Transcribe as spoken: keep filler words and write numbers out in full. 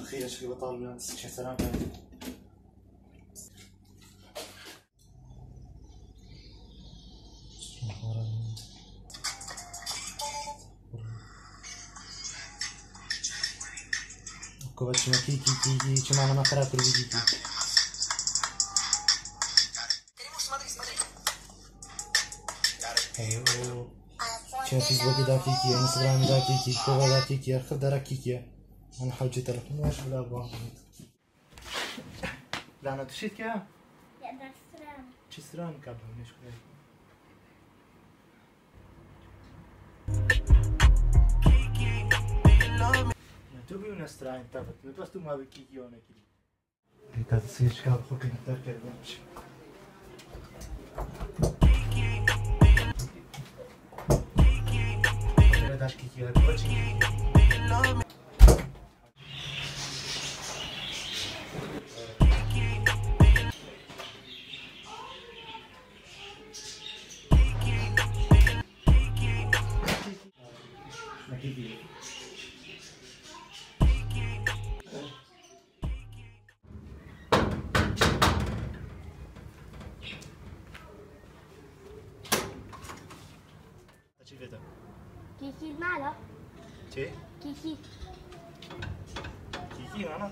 Xêr eşkî betal bûne, çeseran kay. Kova çima kî, kî, kî, kî, çima nama xera kir bî, kî, kî. Hey, o. Çima Facebook'î da kî, kî, Instagram'î da kî, kî, kova da kî, kî, her xev dera kî, kî. Ana hewce telefon, ya şu la bu. Lana tu şit ke? Ya da stran. Çi stran ka bu, meşgul. Ne tu bi ne stran tabii. Ne pas tu ma bi kî, kî, o ne kî. Dikkat seyirci kaldı, bakın, terk edilmiş. Daş kiki, hadi, kaçın. Çi vêta? Kîkî mala. Çi? Kîkî. Kîkî nana?